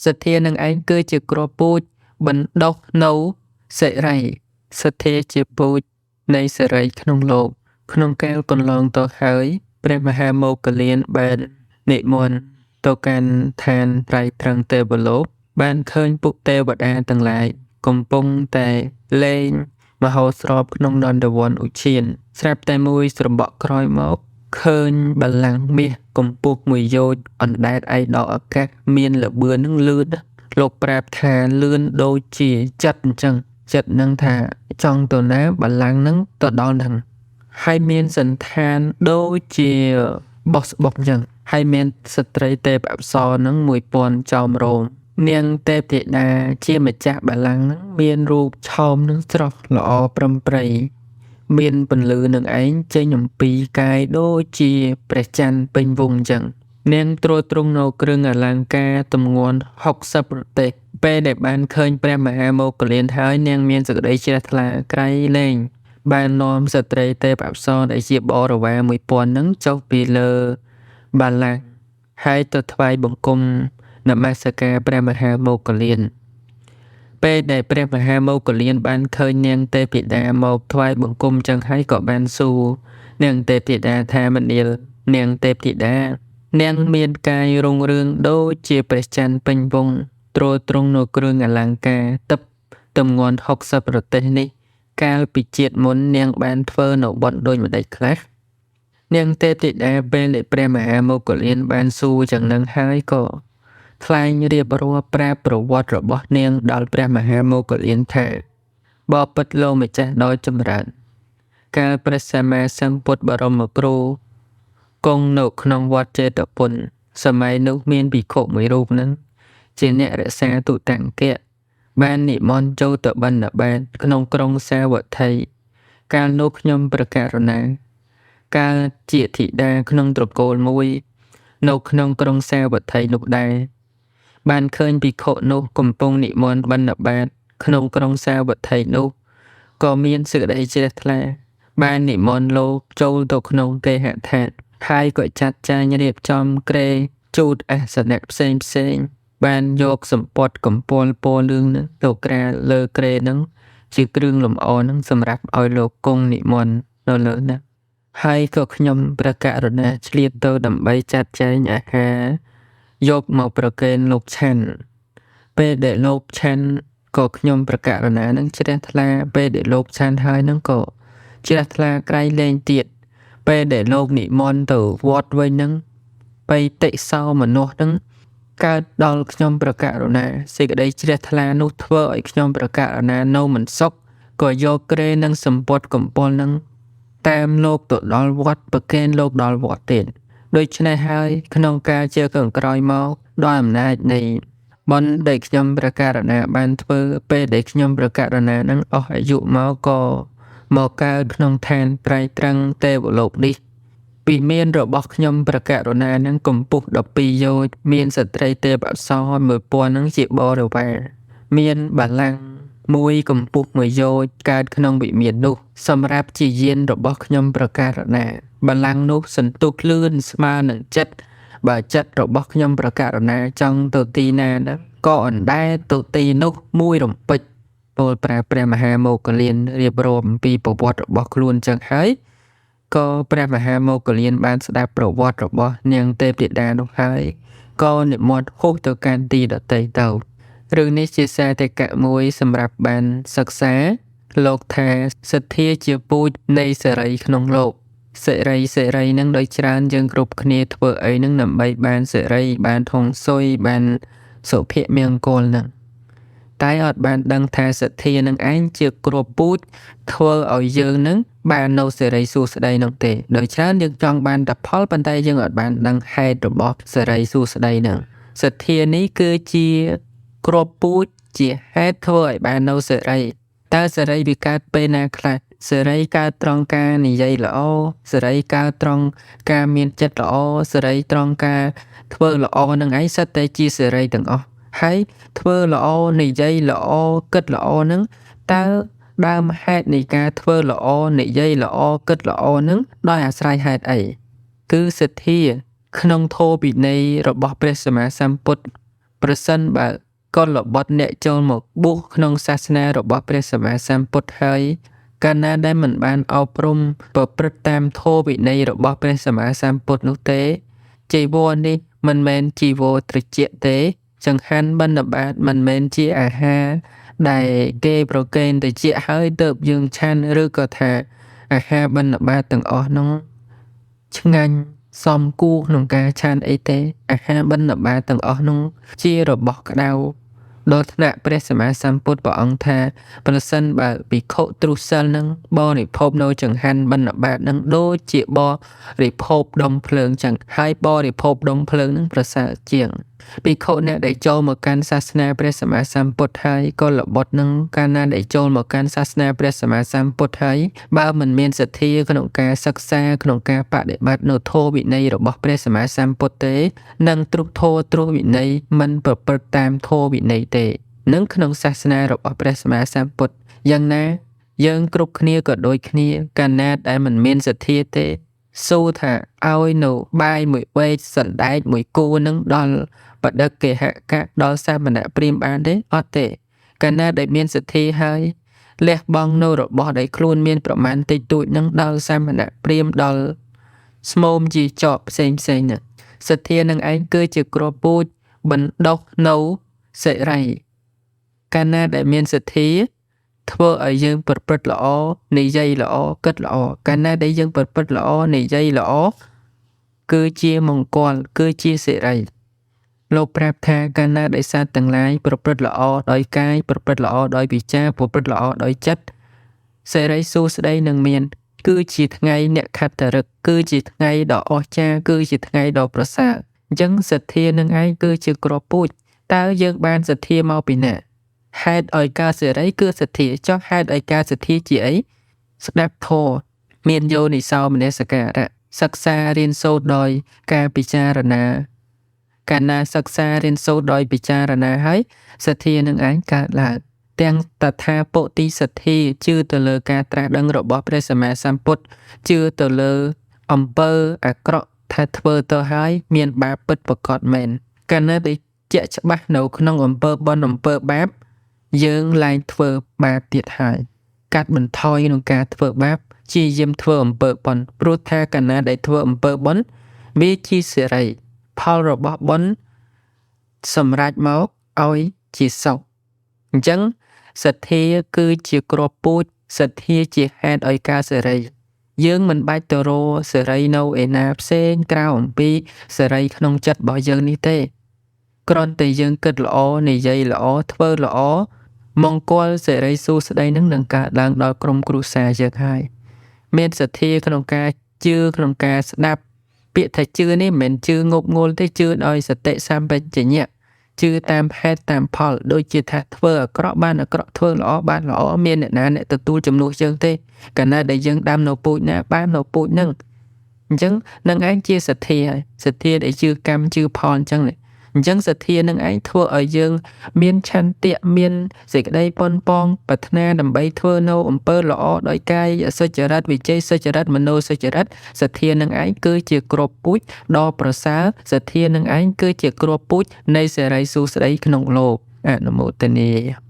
សទ្ធានឹងឯងគឺជាគ្រាប់ពូជបណ្ដុះនូវសិរី សទ្ធាជាពូជនៃសិរីក្នុងលោក ក្នុងកាលកន្លងទៅហើយ ព្រះមហាមោគ្គល្លានបាននិមន្តទៅកាន់ឋានត្រៃត្រឹង្សទេវលោក បានឃើញពួកទេវតាទាំងឡាយកំពុងតែលេងមហោស្រពក្នុងនន្ទវនឧទ្យាន ស្រាប់តែមួយស្របក់ក្រោយមក ឃើញបល្ល័ង្កមាសកម្ពស់មួយយោជន៍អណ្ដែតឯដល់អាកាសមានល្បឿននឹងលឿនណាស់លោកប្រាប់ថាលឿនដូចជាចិត្តអញ្ចឹងចិត្តនឹងថាចង់ទៅណាបល្ល័ង្កនឹងទៅដល់ហ្នឹងហើយមានសន្តានដូចជាបោះស្បុកអញ្ចឹងហើយមានស្ត្រីទេពអប្សរនឹង1000ចោមរោមនាងទេពធីតាជាម្ចាស់បល្ល័ង្កនឹងមានរូបឆោមនឹងស្រស់ល្អប្រឹមប្រៃមានពន្លឺនឹងឯងចេញអំពីកាយដូចជាព្រះច័ន្ទពេញវង់អញ្ចឹងនាងទ្រទ្រង់នៅគ្រឿងអលង្ការទម្ងន់60រទេះពេលដែលបានឃើញព្រះមហាមោគ្គល្លានហើយនាងមានសេចក្តីជ្រះថ្លាក្រៃលែងបាននាំស្ត្រីទេពអប្សរដែលជាបរិវារ1000នឹងចុះពីលើបល្ល័ង្កហើយទៅថ្វាយបង្គំនមស្ការព្រះមហាមោគ្គល្លានពេលដែលព្រះមហាមោគ្គល្លានបានឃើញនាងទេពធីតាមកថ្វាយបង្គំចឹងហើយក៏បានសួរនាងទេពធីតាថាមនាលនាងទេពធីតានាងមានកាយរុងរឿងដូចជាព្រះច័ន្ទពេញវង់ទ្រទ្រង់នៅគ្រឿងអលង្ការទឹកទម្ងន់60រទេះនេះកាលពីជាតិមុននាងបានធ្វើនៅបុណ្យដូចម្តេចខ្លះនាងទេពធីតាពេលដែលព្រះមហាមោគ្គល្លានបានសួរចឹងនឹងហើយក៏ថ្លែងរៀបរាប់ប្រាប់ប្រវត្តិរបស់នាងដល់ព្រះមហាមោគ្គល្លានថាបបិទ្ធលោកម្ចាស់ដ៏ចម្រើនកាលព្រះសម្មាសម្ពុទ្ធបរមគ្រូគង់នៅក្នុងវត្តចេតពុនសម័យនោះមានភិក្ខុមួយរូបនឹងជាអ្នករក្សាទុតាង្គៈបាននិមន្តចូលទៅបណ្ឌបាតក្នុងក្រុងសាវត្ថីកាលនោះខ្ញុំព្រះករុណាកាលជាធីតាក្នុងត្រកូលមួយនៅក្នុងក្រុងសាវត្ថីនោះដែរបានឃើញភិក្ខុនោះកំពុងនិមន្តបណ្ឌបាតក្នុងក្រុងសាវត្ថីនោះក៏មានសេចក្តីជ្រះថ្លាបាននិមន្តលោកចូលទៅក្នុងគេហដ្ឋានហើយក៏ចាត់ចែងរៀបចំគ្រែជូតអាសនៈផ្សេងផ្សេងបានយកសម្ពត់កំពល់ពណ៌លឿងនឹងទៅក្រាលលើគ្រែនឹងជាគ្រឿងលម្អនឹងសម្រាប់ឲ្យលោកគង់និមន្តនៅលើហ្នឹងហើយក៏ខ្ញុំព្រះករុណាឆ្លៀតទៅដើម្បីចាត់ចែងអាហារយកមកប្រគេនលោកឆាន់ពេលដែលលោកឆាន់ក៏ខ្ញុំព្រះករុណានឹងជ្រះថ្លាពេលដែលលោកឆាន់ហើយនឹងក៏ជ្រះថ្លាក្រៃលែងទៀតពេលដែលលោកនិមន្តទៅវត្តវិញនឹងបៃតិសោមនុស្សនឹងកើតដល់ខ្ញុំព្រះករុណាសេចក្តីជ្រះថ្លានោះធ្វើឲ្យខ្ញុំព្រះករុណានៅមិនសុខក៏យកគ្រែនិងសម្ពត់កំពល់នឹងតាមលោកទៅដល់វត្តប្រគេនលោកដល់វត្តទៀតដូច្នេះហើយក្នុងការជាកក្រោយមកដោយអំណាចនៃបុណ្យដែលខ្ញុំព្រះករុណាបានធ្វើពេលដែលខ្ញុំព្រះករុណានឹងអស់អាយុមកក៏មកកើតក្នុងឋានត្រៃត្រឹង្សទេវលោកនេះវិមានរបស់ខ្ញុំព្រះករុណានឹងកម្ពស់12យោជន៍មានស្ត្រីទេពអប្សរ1000នឹងជាបរិវារមានបល្ល័ង្កមួយកម្ពស់មួយយោជន៍កើតក្នុងវិមាននោះសម្រាប់ជាយានរបស់ខ្ញុំព្រះករុណាបល្ល័ង្កនោះសន្ទុះលឿនស្មើនឹងចិត្តបើចិត្តរបស់ខ្ញុំព្រះករុណាចង់ទៅទីណាហ្នឹងក៏អណ្ដែតទៅទីនោះមួយរំពេចពោលប្រាប់ព្រះមហាមោគ្គល្លានរៀបរាប់អំពីប្រវត្តិរបស់ខ្លួនចឹងហើយក៏ព្រះមហាមោគ្គល្លានបានស្ដាប់ប្រវត្តិរបស់នាងទេពធីតានោះហើយក៏និមន្តហុះទៅកាន់ទីដទៃទៅរឿងនេះជាសារតិកៈមួយសម្រាប់បានសិក្សាលោកថាសទ្ធាជាពូជនៃសេរីក្នុងលោកសេរីសេរីនឹងដោយច្រើនយើងគ្រប់គ្នាធ្វើអីនឹងដើម្បីបានសេរីបានថងសុយបានសុភមង្គលនឹងតែអត់បានដឹងថាសទ្ធានឹងឯងជាគ្រាប់ពូជធ្វើឲ្យយើងនឹងបាននៅសេរីសួស្តីនោះទេដោយច្រើនយើងចង់បានតែផលប៉ុន្តែយើងអត់បានដឹងហេតុរបស់សេរីសួស្តីនឹងសទ្ធានេះគឺជាគ្រាប់ពូជជាហេតុធ្វើឲ្យបាននៅសេរីតើសេរីវាកើតពេលណាខ្លះសេរីកើតត្រង់ការនិយាយល្អសេរីកើតត្រង់ការមានចិត្តល្អសេរីត្រង់ការធ្វើល្អនឹងឯងសិតតែជាសេរីទាំងអស់ហើយធ្វើល្អនិយាយល្អគិតល្អនឹងតើដើមហេតុនៃការធ្វើល្អនិយាយល្អគិតល្អនឹងដោយអាស្រ័យហេតុអីគឺសទ្ធាក្នុងធម៌វិន័យរបស់ព្រះសម្មាសម្ពុទ្ធ ប្រសិនបើកុលបុត្រអ្នកចូលមកបួសក្នុងសាសនារបស់ព្រះសម្មាសម្ពុទ្ធហើយ កាលណាដែលមិនបានអប់រំប្រព្រឹត្តតាមធម៌វិន័យរបស់ព្រះសម្មាសម្ពុទ្ធនោះទេ ចីវរនេះមិនមែនចីវរត្រជាក់ទេ ចង្ហាន់បិណ្ឌបាតមិនមែនជាអាហារដែលគេប្រគេនត្រជាក់ហើយទើបយើងឆាន់ ឬក៏ថាអាហារបិណ្ឌបាតទាំងអស់នោះឆ្ងាញ់សមគួរក្នុងការឆាន់អីទេ អាហារបិណ្ឌបាតទាំងអស់នោះជារបស់ក្តៅដល់ថ្នាក់ព្រះសម្មាសម្ពុទ្ធព្រះអង្គថា ប្រសិនបើភិក្ខុទ្រុសិលនឹងបរិភោគនៅចង្ហាន់បិណ្ឌបាតនឹងដូចជាបរិភោគដុំភ្លើងចឹង ហើយបរិភោគដុំភ្លើងនឹងប្រសើរជាងភិក្ខុអ្នកដែលចូលមកកាន់សាសនាព្រះសម្មាសម្ពុទ្ធហើយ កុលបុត្រនឹងកាលណាដែលចូលមកកាន់សាសនាព្រះសម្មាសម្ពុទ្ធហើយ បើមិនមានសទ្ធាក្នុងការសិក្សាក្នុងការបដិបត្តិនៅធម៌វិន័យរបស់ព្រះសម្មាសម្ពុទ្ធទេ នឹងទ្រុធម៌ទ្រុវិន័យមិនប្រព្រឹត្តតាមធម៌វិន័យទេនឹងក្នុងសាសនារបស់ព្រះសម្មាសម្ពុទ្ធយ៉ាងណាយើងគ្រប់គ្នាក៏ដូចគ្នាកាលណាដែលមិនមានសទ្ធាទេ សូថាឲ្យនៅបាយមួយវែកសណ្ដែកមួយគូនឹងដល់បដិគេហកៈដល់សាមណព្រាហ្មណ៍បានទេអត់ទេកាលណាដែលមានសទ្ធាហើយលះបង់នៅរបស់ដែលខ្លួនមានប្រមាណតិចតួចនឹងដល់សាមណព្រាហ្មណ៍ដល់ស្មោមជាចកផ្សេងផ្សេងហ្នឹងសទ្ធានឹងឯងគឺជាគ្រាប់ពូជបណ្ដុះនៅសិរីកាលណាដែលមានសទ្ធាធ្វើឲ្យយើងប្រព្រឹត្តល្អនិយាយល្អគិតល្អកាលណាដែលយើងប្រព្រឹត្តល្អនិយាយល្អគឺជាមង្គលគឺជាសិរីលោកប្រាប់ថាកាលណាដែលសត្វទាំងឡាយប្រព្រឹត្តល្អដោយកាយប្រព្រឹត្តល្អដោយវិចារប្រព្រឹត្តល្អដោយចិត្តសិរីសួស្តីនឹងមានគឺជាថ្ងៃអ្នកខត្តឫកគឺជាថ្ងៃដ៏អស្ចារ្យគឺជាថ្ងៃដ៏ប្រសើរអញ្ចឹងសទ្ធានឹងឯងគឺជាគ្រាប់ពូជតើយើងបានសទ្ធាមកពីណាហេតុឲ្យកើតសិរីគឺសទ្ធាចុះហេតុឲ្យកើតសទ្ធាជាអីស្ដាប់ធម៌មានយោនិសោមនសិការៈសិក្សារៀនសូត្រដោយការពិចារណាកាលណាសិក្សារៀនសូត្រដោយពិចារណាហើយសទ្ធានឹងឯងកើតឡើងទាំងតថាពុទ្ធិសទ្ធាជឿទៅលើការត្រាស់ដឹងរបស់ព្រះសម្មាសម្ពុទ្ធជឿទៅលើអំពើអាក្រក់ថាធ្វើទៅហើយមានបាបពិតប្រាកដមែនកាលណាដែលជាក់ច្បាស់នៅក្នុងអំពើបុណ្យអំពើបាបយើងលែងធ្វើបាបទៀតហើយកាត់បន្ថយក្នុងការធ្វើបាបព្យាយាមធ្វើអំពើបុណ្យព្រោះថាកាលណាដែលធ្វើអំពើបុណ្យវាជាសិរីផលរបស់បុណ្យសម្រេចមកឲ្យជាសុខអញ្ចឹងសទ្ធាគឺជាគ្រាប់ពូជសទ្ធាជាហេតុឲ្យកើតសិរីយើងមិនបាច់ទៅរកសិរីនៅឯណាផ្សេងក្រៅអំពីសិរីក្នុងចិត្តរបស់យើងនេះទេគ្រាន់តែយើងគិតល្អនិយាយល្អធ្វើល្អមង្គលសិរីសួស្តីនឹងនឹងកើតឡើងដល់ក្រុមគ្រួសារយើងហើយមានសទ្ធាក្នុងការជឿក្នុងការស្ដាប់ពាក្យថាជឿនេះមិនមែនជឿងប់ងល់ទេជឿដោយសតិសម្បជញ្ញៈជឿតាមហេតុតាមផលដូចជាថាធ្វើអាក្រក់បានអាក្រក់ធ្វើល្អបានល្អមានអ្នកណាអ្នកទទួលជំនួសយើងទេកាលណាដែលយើងដាំនៅពូជណាបាននៅពូជហ្នឹងអញ្ចឹងនឹងឯងជាសទ្ធាហើយសទ្ធាដែលជឿកម្មជឿផលអញ្ចឹងអញ្ចឹងសទ្ធានឹងឯងធ្វើឲ្យយើងមានឆន្ទៈមានសេចក្តីប៉ុនប៉ងប្រាថ្នាដើម្បីធ្វើនៅអំពើល្អដោយកាយសុចរិតវិជ័យសុចរិតមโนសុចរិតសទ្ធានឹងឯងគឺជាគ្រាប់ពូជដ៏ប្រសើរសទ្ធានឹងឯងគឺជាគ្រាប់ពូជនៃសិរីសួស្តីក្នុងលោកអនុមោទនា។